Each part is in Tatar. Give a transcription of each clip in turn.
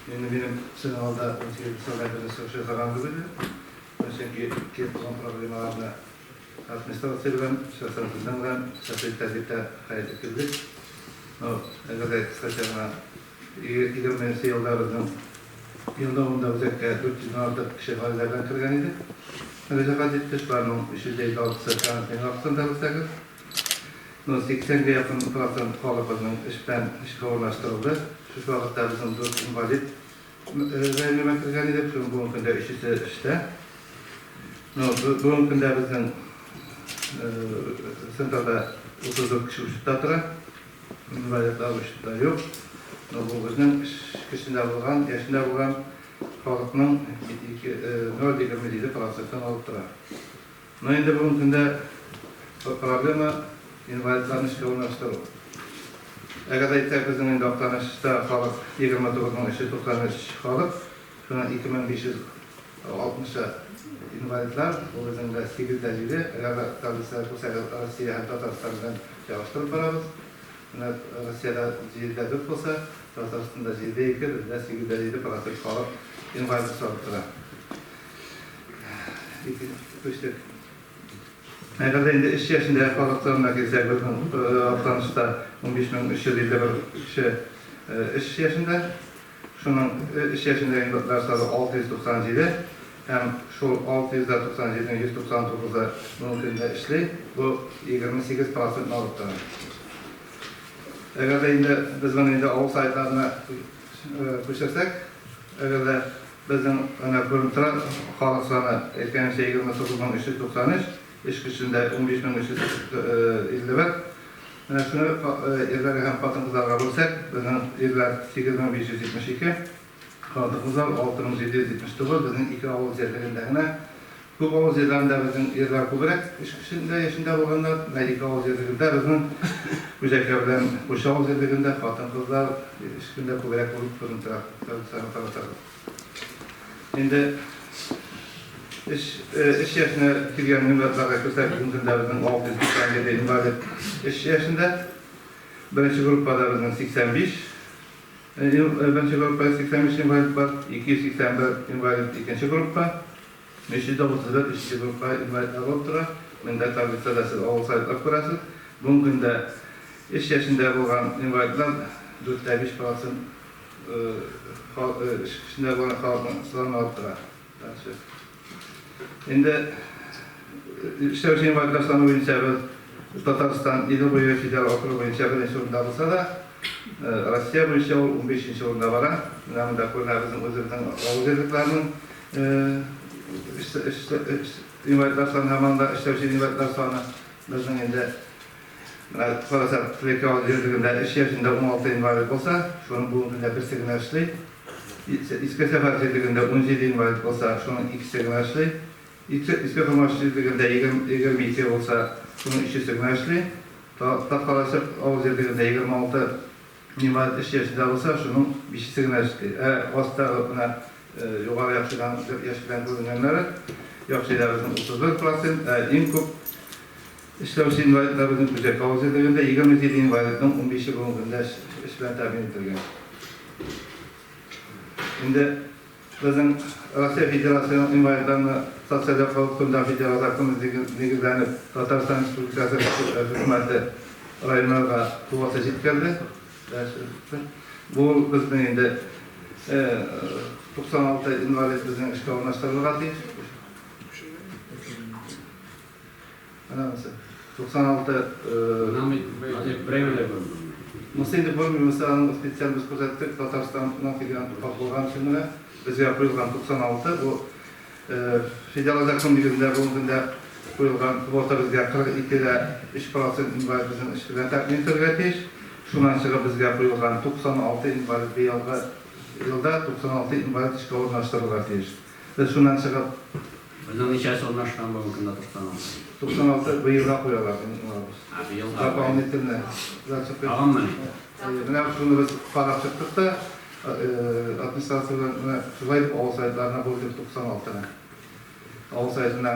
Инде минем сезнең алда 18 сәгать беренче чыгыш ясаган түгел иде. Чөнки килеп туган проблемаларны администрация белән, шәхсән сезнең белән шәхси тәртиптә хәл итеп килдек. Ну, әгәр дә кыскача гына, 20 нче елда безнең ел дәвамында үзәккә 400 дән артык кеше гариза белән кергән иде. Мөрәҗәгать итте, шуларның 356-сы карантин вакытында белсәгез. Ну, 80 гә якын процент халык безнең эш белән эшкә урнаштырылды. Шушы вакытта безнең дүрт инвалид гаиләмә кергән идек, шуның бүгенге көндә өчесе эштә. Ну, бүгенге көндә безнең центрда 34 кеше учетта тора. Инвалидлар учетта юк. Но бу безнең эш көчендә булган, яшендә булган халыкның 0,27 процентын алып тора. Но инде бүгенге көндә проблема инвалидларны эшкә урнаштыру. Әгәр дә әйтсәк, безнең инде Актанышта халык 29 393 халык, шуннан 2560-ы инвалидлар, бу безнең дә 8,7. Әгәр дә таблицада күрсәгез, Россия һәм Татарстан белән чагыштырып барабыз. Менә Россиядә 7,4 булса, Татарстанда 7,2, бездә 8,7 процент халык инвалидлык алып тора. Күчтек. Әгәр дә инде эш яшендәге халык санына килсәк, безнең Актанышта 15 351 кеше эш яшендә. Шуның эш яшендәге инвалидлар саны 697 һәм шул 697-нең 199-ы бүгенге көндә эшли. Бу 28 процентны алып тора. Әгәр дә инде без моны инде авыл советларына күчерсәк, әгәр дә безнең менә күренеп тора, халык саны, әйткәнемчә, 29 393, эш көчендә 15 351. Менә шуны ирләргә һәм хатын-кызларга бүлсәк, безнең ирләр 8572, хатын-кызлар 6779, безнең ике авыл җирлегендә генә. Күп авыл җирләрендә безнең ирләр күбрәк эш көчендә, яшендә булганнар. Менә ике авыл җирлегендә безнең Күҗәкә белән Кучы авыл җирлегендә хатын-кызлар эш көндә күбрәк булып күренеп тора, таблицага карасагыз. Инде эш эш яшенә килгән инвалидларга керсәк, бүгенге көндә безнең 697 инвалид эш яшендә. Беренче группада безнең 85, беренче группада 85 инвалид бар, 281 инвалид икенче группа. 331 өченче группа инвалидлар булып тора. Монда таблицада сез авыл советлар күрәсез. Бүгенге көндә эш яшендә булган инвалидлар 4,5 процент эш көчендә булган халыкның санын алып тора. Дальше. Инде эшләүче инвалидлар саны буенча без Татарстан Идел буе федераль округы буенча беренче урында булса да, Россия буенча ул 15 урында бара. Менә монда күренә безнең үзебезнең авыл җирлекләренең инвалидлар саны һәм анда эшләүче инвалидлар саны. Безнең инде менә карасак, Тлеке авыл җирлегендә эш яшендә 16 инвалид булса, шуның бүгенге көндә берсе генә эшли. Иске Сәфәр җирлегендә 17 инвалид булса, шуның икесе генә эшли. Иске Кормаш җирлегендә 22 булса, шуның өчесе генә эшли. Такталачык авыл җирлегендә 26 инвалид эш яшендә булса, шуның бишесе генә эшли. Ә астагы менә югары яхшыдан яшь белән күренгәннәре, Яхшыйда безнең 31 процент, ә иң күп эшләүче инвалидлар безнең Күҗәкә авыл җирлегендә 27 инвалидның 15-е бүгенге көндә эш белән тәэмин ителгән. Инде безнең Россия Федерациясенең инвалидларны социаль яклау турында федераль законы нигезләнеп, Татарстан Республикасы Хөкүмәте районнарга квота җиткерде. Бу безнең инде 96 инвалид безнең эшкә урнаштырылырга тиеш. Менә монысы. 96. Монысы инде күренми, монысы аның специаль без күрсәттек, Татарстаннан килгән хат булган өчен генә безгә куелган 96. Бу федераль закон нигезендә бүгенге көндә куелган квота безгә 42,3 процент инвалид безнең эш белән тәэмин ителергә тиеш. Шуннан чыгып безгә куелган 96 инвалид быелгы елда 96 инвалид эшкә урнаштырылырга тиеш. Без шуннан чыгып. Безнең ничәсе урнашкан бүгенге көндә 96? 96 быелга куялар, инвалид. Ә, быелга. Дополнительно. Тагынмыни? Менә шуны без карап чыктык та, администрация белән менә шулай дип авыл советларына бүлдек 96-ны. Авыл советына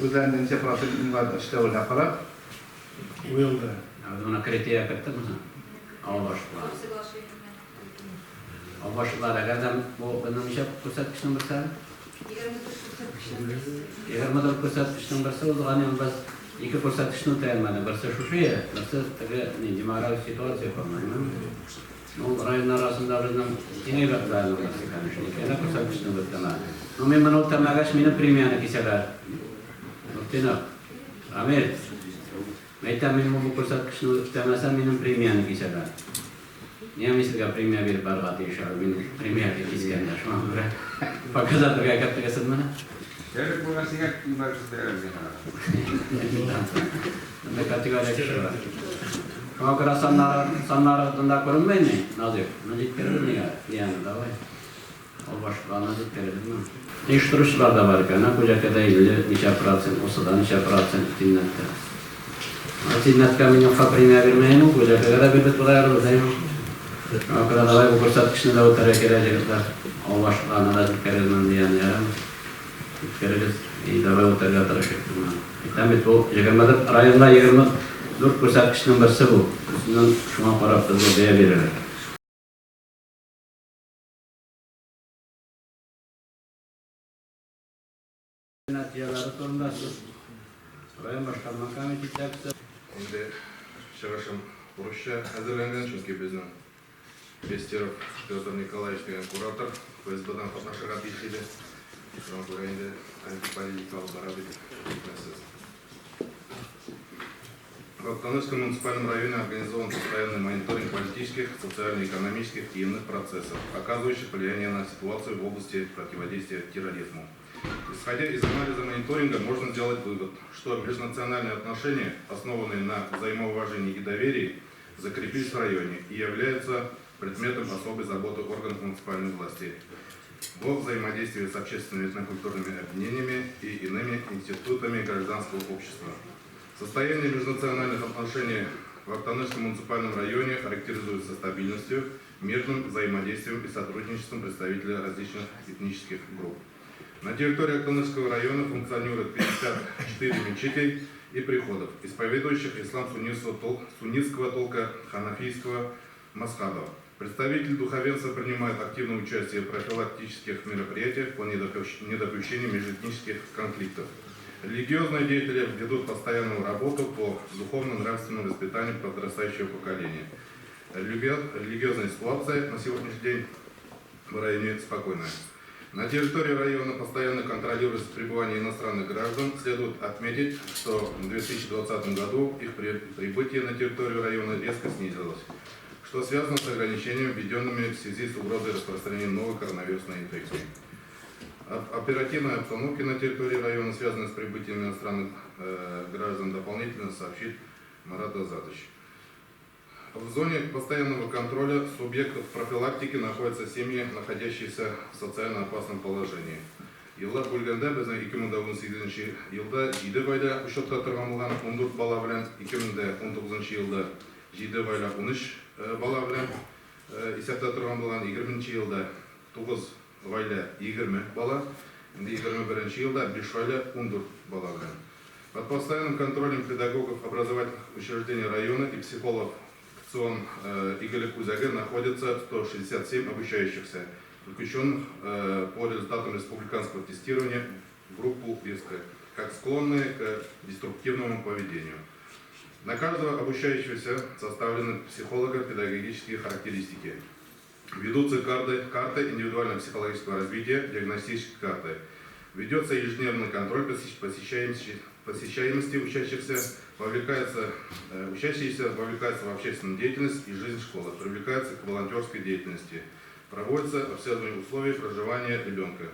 үзләренең ничә процент инвалид эшләвенә карап куелды. Ә без моны критерия керттекме соң? Авыл башлыклары. Башлар, әгәр дә бу безнең ничә күрсәткечнең берсе? 24 күрсәткечнең берсе. 24 күрсәткечнең берсе узган ел без ике күрсәткечне үтә алмадык. Берсе шушы, берсе теге ни демографик ситуация, по-моему. Ну, районнар арасында безнең иң әйбәт районның берсе, конечно. Икәне күрсәткечне үтәмәде. Ну, мин моны үтәмәгәч, минем премияне кисәләр. Нуртдинов, Рамил, әйтәм, мин бу күрсәткечне үтәмәсәм, минем премияне кисәләр. Нигә мин сезгә премия биреп барырга тиеш әле, мин премия кискәндә, шуңа күрә показательгә керттегез моны. Дәүләт булган сиңа барысын бирәбез инде. Монда категория кеше бар. Шуңа күрә саннары, саннары монда күренмәй ни, Назиф? Моны җиткерегез нигә? Дияне, давай. Ул башкаларны җиткерегезме? Оештыручылар да бар икән, Күҗәкәдә 50 ничә процент, Усыда ничә процент, Зиннәттә. Зиннәткә мин юкка премия бирмәем ул, Күҗәкәгә дә бирдек бугай әле, әйме? Шуңа күрә давай бу күрсәткечне дә үтәргә кирәк, егетләр. Авыл башлыкларына да җиткерегез моны дигән, ярыймы? Җиткерегез. И давай үтәргә тырышыйк моны. Әйтәм бит, бу 24 районда 24 күрсәткечнең берсе бу. Өстеннән шуңа карап безгә бәя бирәләр. Нәтиҗәләре турында сүз район башкарма комитеты җитәкчесе. Инде чыгышым урысча әзерләнгән, чөнки безнең Бестеров Петр Николаевич дигән куратор ФСБдан катнашырга тиеш иде. Шуңа күрә инде антиполитика алып бара дип әйтмәссез. В Актанышском муниципальном районе организован постоянный мониторинг политических, социально-экономических и иных процессов, оказывающих влияние на ситуацию в области противодействия терроризму. Исходя из анализа мониторинга, можно сделать вывод, что межнациональные отношения, основанные на взаимоуважении и доверии, закрепились в районе и являются предметом особой заботы органов муниципальной власти во взаимодействии с общественными этнокультурными объединениями и иными институтами гражданского общества. Состояние межнациональных отношений в Актанышском муниципальном районе характеризуется стабильностью, мирным взаимодействием и сотрудничеством представителей различных этнических групп. На территории Актанышского района функционирует 54 мечетей и приходов, исповедующих ислам суннитского толка ханафийского мазхаба. Представители духовенства принимают активное участие в профилактических мероприятиях по недопущению межэтнических конфликтов. Религиозные деятели ведут постоянную работу по духовно-нравственному воспитанию подрастающего поколения. Религиозная ситуация на сегодняшний день в районе спокойная. На территории района постоянно контролируется пребывание иностранных граждан. Следует отметить, что в 2020 году их прибытие на территорию района резко снизилось, что связано с ограничениями, введенными в связи с угрозой распространения новой коронавирусной инфекции. Оперативной обстановке на территории района, связанной с прибытием иностранных граждан, дополнительно сообщит Марат Азатович. В зоне постоянного контроля субъектов профилактики находятся семьи, находящиеся в социально опасном положении. Еллар бүлгәндә безнең 2018 елда 7 гаилә учетта торган булган 14 бала белән, 2019 елда 7 гаилә 13 бала белән исәптә торган булган, 20 елда 9 гаилә 20 бала, инде 21 елда 5 гаилә 14 бала белән. Под постоянным контролем педагогов образовательных учреждений района и психологов ЦОН Игелек үзәге находится 167 обучающихся, включенных по результатам республиканского тестирования в группу риска, как склонные к деструктивному поведению. На каждого обучающегося составлены психолого-педагогические характеристики. Ведутся карты индивидуального психологического развития, диагностические карты. Ведется ежедневный контроль посещаемости учащихся, учащиеся вовлекаются в общественную деятельность и жизнь школы, привлекаются к волонтерской деятельности. Проводится обследование условий проживания ребенка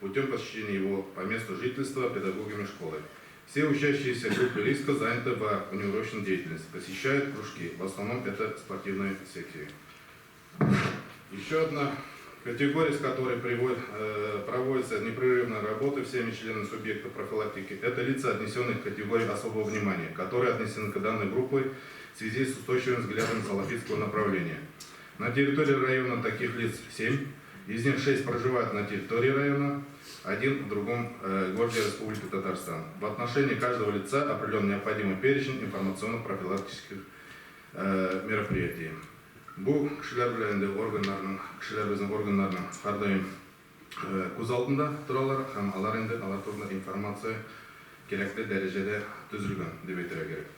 путем посещения его по месту жительства педагогами школы. Все учащиеся группы риска заняты в внеурочной деятельности, посещают кружки, в основном это спортивные секции. Еще одна категория, с которой проводится непрерывная работа всеми членами субъекта профилактики, это лица, отнесенные к категории особого внимания, которые отнесены к данной группе в связи с устойчивым взглядом салафитского направления. На территории района таких лиц 7, из них 6 проживают на территории района, 1 в другом городе Республики Татарстан. В отношении каждого лица определен необходимый перечень информационно-профилактических мероприятий. Бу кешеләр белән инде органнарның, кешеләр безнең органнарның һәрдаим күз алдында торалар һәм алар инде алар турында информация кирәкле дәрәҗәдә төзелгән дип әйтергә кирәк.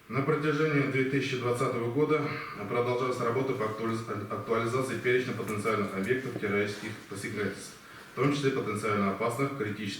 На протяжении 2020 года продолжалась работа по актуализации перечня потенциальных объектов террористических посягательств, в том числе потенциально опасных, критических